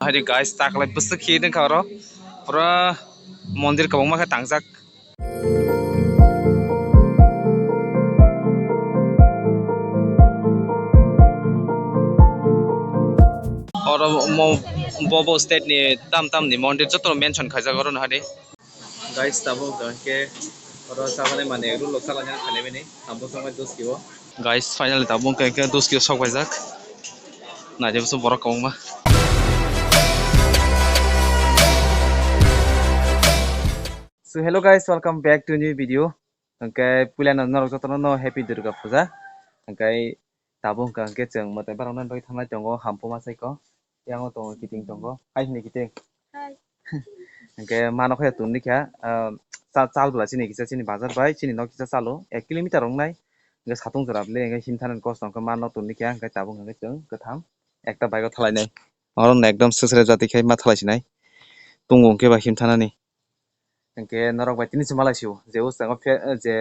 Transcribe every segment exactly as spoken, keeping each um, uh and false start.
Hai di guys, taklai bwswk khe dengkha oro. Pura mondir kwbangma khe tangjak. Oro mo-, bobo state ni tam tam ni mondir joto mention khaijak oro, naha di. Guys, tabuk hwnkhe oro chajaknai manwi egg roll rok chajaknai khainai bini. Tabuk chwngbai doski o. Guys, finally tabuk hwnkhe doski o sok paijak. Naidi bwswk borok kwbangma. So hello guys, welcome back to new video. Hwnkhe puilano norok jotono no happy Durga Puja. Hwnkhe tabuk hwnkha hwnkhe chwng mwtai baroknani bagwi thanglai tongo, Hampu masaiko. Yang o tongo kiting tongo. Hai hwnwi kiting. Hai. Hwnkhe mano khe tongni kha, ah, cha-, chal bwla chini kisa chini bazar bai chini nok kisa chalo ek kilometer wngnai. Hwnkhe satung jora bwle hwnkhe himthanani kosto hwnkhe mano tongni kha, hwnkhe tabuk hwnkhe chwng kwtham ekta bike o thalainai. Oro no ekdom swsrep jati khai ma thalai sinai. Tungo hwnkhe ba himthanani. Hwnkhe norok bai tini se malai sio, je o chwng je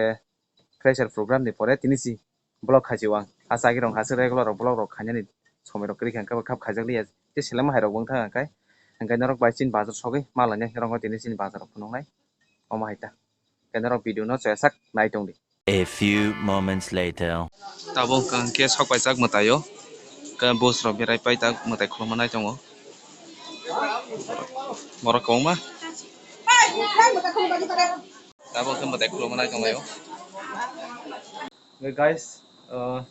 fresher program ni pore tini si vlog khaisio ang. Asa agi rok haise regular rok vlog rok khainani somoi rok kwrwi kha, hwnkhe bo khap khaijak liya. Tei seleng hai rok bo wngkha hwnkhe, hwnkhe norok bai chini bazar sogwi malainai norok tini chini bazar rok phunuknai. Omo hai ta. Hwnkhe norok video no choyasak nai tongdi. A few moments later. Tabuk hwnkha hwnkhe sok paijak mwtaio. Hwnkhe bus rok berai pai tak mwtai khulumma nai tongo. Borok kwbangma. Tabuk hwnkhe mwtai khulumma nai tonglaio. Hwnkhe guys, uh,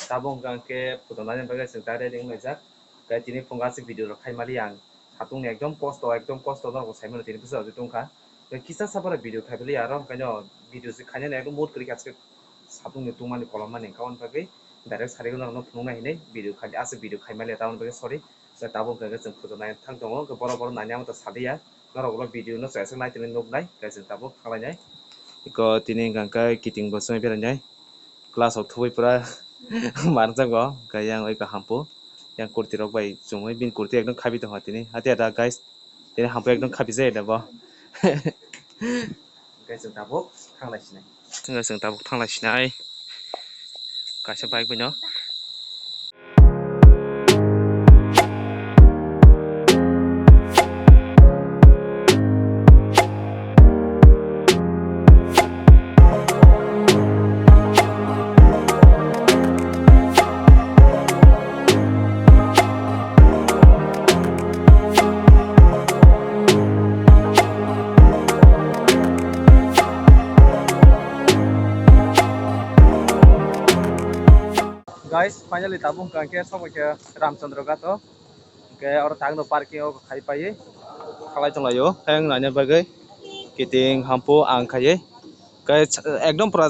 tabuk hwnkha hwnkhe photo naina bagwi chwng ta ready wnglaijak. Hwnkhe tini phungo aswk video rok khai mali ang. Satung ni ekdom kosto, ekdom kosto norok bo sai mano tini bwsajak tongkha. Kisa sa borok video khai bwlai aro, hwnkhe no video se khainani ekdom mood kwrwi kha, satung ni tungmani kolom mani, hwnkhe aboni bagwi direct sari norok no phunuknai hinwi video khai, aswk video khai mali, tamoni bagwi sorry. Tabuk hwnkhe chwng photo nai thang tongo, hwnkhe borok borok nani amo ta sadiya, norok bo video no chayaswk nai tini nuknai, hwnkhe chwng tabuk thanglainai. Eko tini hwnkhe kiting bo chwng berainai. Class rok thubui pura manjak bo, hwnkhe yang oi kaham po, yang kurti rok bai chumui bini kurti ekdom khabi tongkha tini. Hati ada guys, tini hampo ekdom khabi jai da bo. Hwnkhe chwng tabuk thanglai sinai. Hwnkhe chwng tabuk thanglai sinai. Kaisa bike bai no. Guys, finally tabuk hwnkha khe sok bai khe Ramchandra Ghat o. Hwnkhe oro tangno parking o khai pai thalai tonglaio, heng nanya bagwi kiting hampu ang khaiwi. Hwnkhe ekdom pura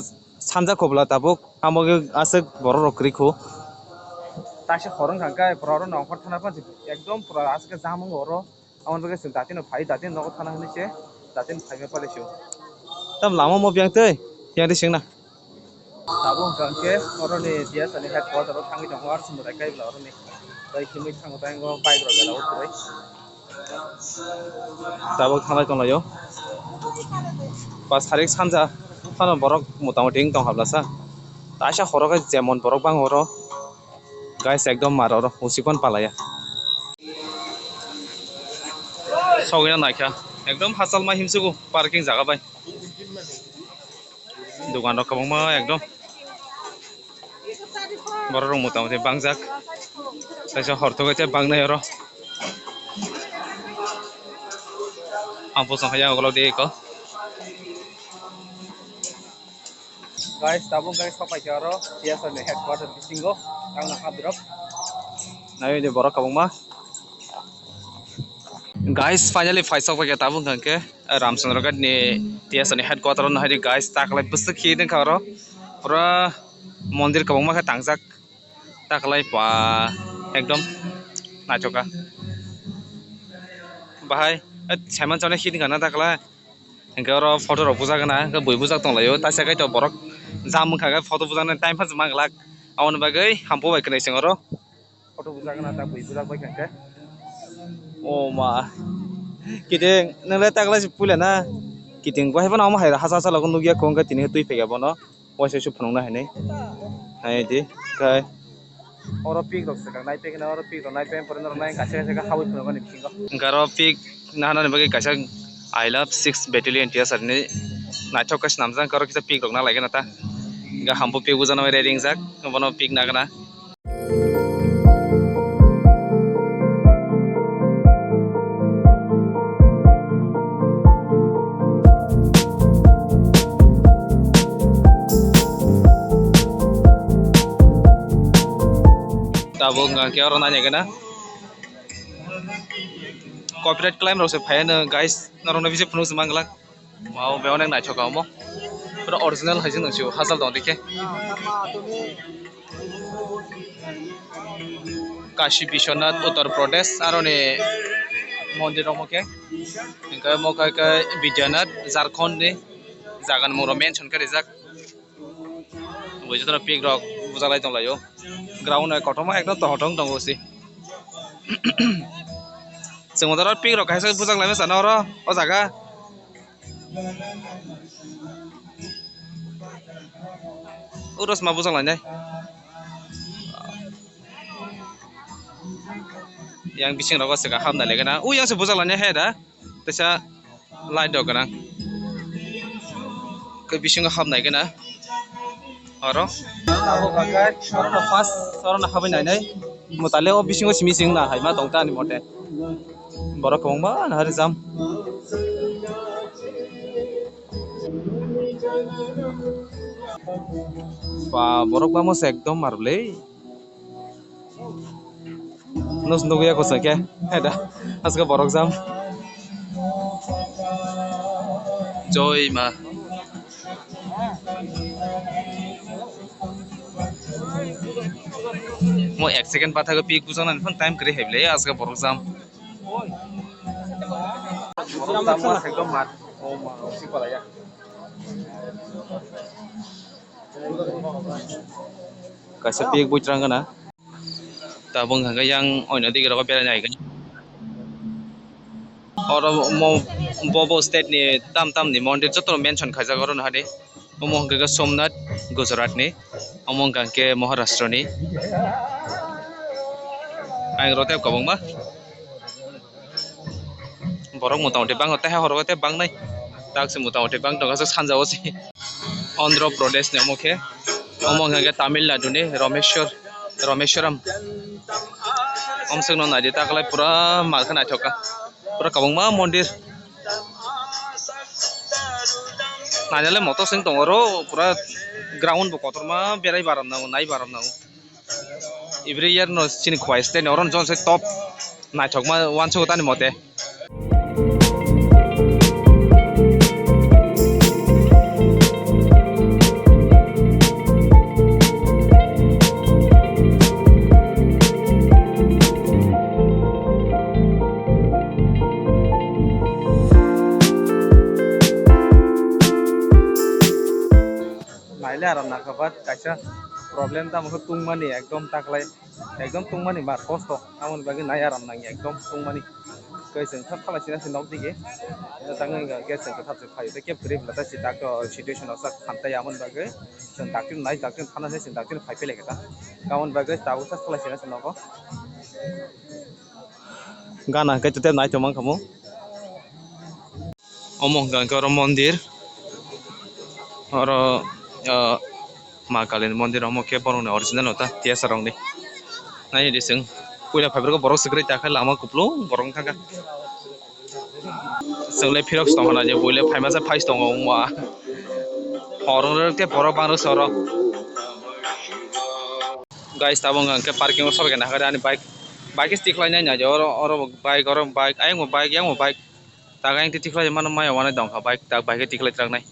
sanja khobla tabuk, amo khe aswk borok rok kwrwi khu. Taisa hor wngkha hwnkhe borok rok nongkhor thana phano ekdom pura aswk jam wngo oro. Aboni bagwi chwng datino phai, datino nogo thana hwnwi se datino phaima palaisio. Tam lama mo biyang tei, biyang tei sengna. Tabuk hwnkha hwnkhe oroni D S ani headquarter o thangwi tongo, R S M bai kai bwla oroni. Tei himwi thango tei ngo bike rok gana o kwrwi. Tabuk thanglai tonglaio. Pas tarik sanja phano borok motamoti wng tong hablasa. Taisa horo khe jemon borok bang oro. Guys, ekdom mar oro, usikon palaya. Sogwina naikha. Ekdom hachal ma himsugo parking jaga bai. Dogan rok kwbangma ekdom. Borok rok motamoti bangjak. Kaisa hor thogwi tei bangnai oro. Ang bosong haya ukolog de eko. Guys, tabuk guys, sok paikha oro T S R ni headquarter bisingo, ang nakha birok. Nayo de borok kwbangma. Guys, finally phai sok paikha tabuk hwnkhe Ramchandra Ghat ni T S R ni headquarter no hai di guys, taklai bwswk khe dengkha oro. Pura mondir kwbangma khe tangjak. Taklai pa ekdom naithoka. Bahai, eh, Simon Chowna hit wngkha na taklai. Hwnkhe oro photo rok bujak na, hwnkhe bui bujak tonglaio. Taisa kaitor borok jam wngkha khe photo bujaknai time pass manglak. Aboni bagwi hampu bai khwnwi chwng oro. Photo bujak na ta bui bujak bai kha khe. O ma. Kiting, nwngle taklai se puila na. Kiting, bahai phano omo hai hachal hachal nukya kho, hwnkhe tini twi phaiya bono. Waisa se phunukna hinwi. Hai di, khai. Oro pik rok swkang nai pek hwnwi, oro pik rok nai pek pore norok nai kaisa kaisa khe habwi phunukgo ni bisingo. Hwnkhe oro pik naharnani bagwi kaisa I love six battalion T S R ni naithok khe swnamjak, oro kisa pik rok na lai gana ta. Hwnkhe hambo pik bujaknai ready wngjak, bono pik nagana. Tabuk hwnkha khe oro naina gana copyright claim rok se phaiya no guys, norok no bisi phunuk se manglak. Wow, be onek naithok ka omo. Pura original hai se nang sio, hachal tong dikhe. Kashi Biswanath, Uttar Pradesh, aroni mondir omo khe. Hwnkhe omo khe, khe Bidyanath, Jharkhand ni jaga ni mung rok mention khe rijak. Bo jotono pik rok bujalai tonglaio. Ground o kotorma ekdom tohotong tongo se. Chwng oro pik rok kaisa bujak laima sana oro o jaga. Uro sma bujak lainai. Yang bising rogo se kaham nai lekena. U yang se bujak lainai he da. Teisa light rok gwnang. Ke bisingo hapnai gana. Oro. Abo kaka, oro no first, oro no habai nainai. Motale o bisingo simi sing na hai ma tong ta ani mote. Borok kwbangma na hari jam. Ba, borok bamo se ekdom marble. Nus nugwi ya kusa khe. Heda. Aska borok jam. Joy ma. Mo ek second pathago pik bujang nani phone time kwrwi hai bwle aska borok jam. Borok jam ma ekdom mat. Oh ma, si pala ya. Kaisa pik bui trang gana. Tabuk hwnkha khe yang oino digi rogo berai nai. Oro mo bobo state ni tam tam ni mondir joto mention khaijak oro no hade. Omo hwnkha khe Somnath Gujarat ni, omo hwnkha khe Maharashtra ni. Ang rotep kwbangma. Borok motamoti bangno tei hai horo tei bangnai. Tak se motamoti bang tongo sanja o se. Andhra Pradesh ni omo khe. Omo hwnkha khe Tamil Nadu ni Rameshwar, Rameshwaram. Omswk no naidi taklai pura mal khe naithok kha. Pura kwbangma mondir. Nainale moto sing tongo oro pura ground bo kotorma berai baram nango, nai baram nango. Every year no chini khwai state ni oro no joto se top naithokma uansukgo tani mote. Naile aram nangkha, but kaisa problem tamo khe tungmani ekdom taklai, ekdom tungmani mar kosto, aboni bagwi nai aram nangya ekdom tungmani. Khe chwng thak khalai sina se nok digi, tangwi hwnkha khe chwng kwthap se phaio, tei kebo kwrwi bwla tei si doctor situation o sak khan tei aboni bagwi chwng doctor nai, doctor thana se chwng doctor phai pele khe ta, aboni bagwi tabuk thak khalai sina se nogo. Gana hwnkhe tei naithok mankha mo. Omo hwnkha hwnkhe oro mondir. Oro, ah, Ma Kali ni mondir omo khe borokni original no ta T S R rokni. Naidi chwng puila phaibrwkgo borok swkrwi ta khe lama kupulung borok wngkha kha. Chwngle phirok se tongkha naidi buile phaimasa phai se tongo wngma. Horo khe borok bangrwkse oro. Guys, tabuk hwnkha hwnkhe parking o sobaikha naharkha ani bike. Bike se tikhlainai naidi oro, oro bo bike, oro bo bike, ayang bo bike, yang bo bike. Tak ayang tikhlai mano maya wanai tongkha bike, tak bike tikhlai traknai.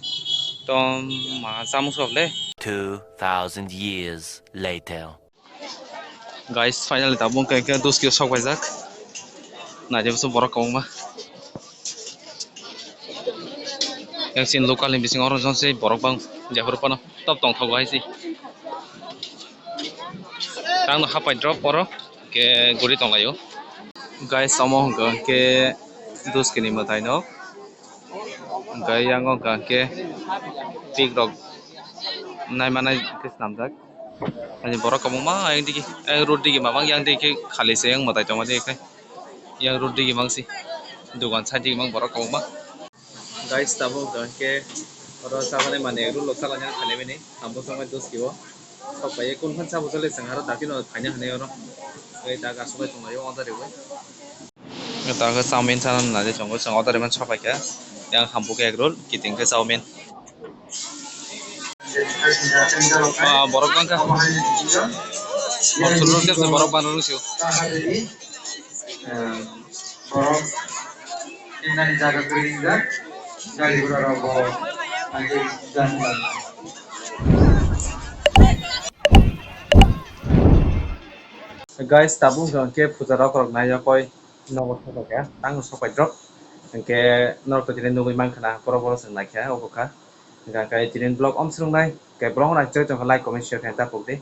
Tong ma chamung sok le. Two thousand years later. Guys, finally tabuk hwnkha hwnkhe Doski o sok paijak. Naidi bwswk borok kwbangma. Yang chini local ni bisingo oro jong se borok bang jephuru phano top tongthogo hai se. Tangno hapai drop oro ke guri tonglaio. Guys, omo hwnkha hwnkhe Doski ni mwtai no. Hwnkhe yang hwnkha hwnkhe pik rok naimanai khe swnamjak. Ani borok kwbangma ayang digi, ayang road digi mamang yang digi khali se yang mwtai tongma digi khe. Yang road digi mangsi. Dugan side digi mang borok kwbangma. Guys, tabuk hwnkhe oro chajaknai manwi egg roll rok chajaknai khainai bini. Tabuk chwng bai doski o. Sok bai kun khan chabu chole chwng aro dakti no khaina hinwi oro. Tei dak aswk bai tonglaio order riwi. Tabuk chowmin sana nai tongo chwng order riman sok bai kha. Yang hambu khe egg roll, kiting khe chowmin. Ah, borok bangkha. Borok bangkha. Borok tinani jaga kwrwi wngjak, gari gura rok bo thangwi jani. Guys, tabuk hwnkhe puja rok rok naiyakoi nogo sopai kha, tang sopai drop. Hwnkhe norok to tini nugwi mankha na, borok borok chwng naikha, obo kha. Hwnkhe tini vlog om swrwngnai, hwnkhe borok rang choi tongkha, like, comment, share khe ta pokdi.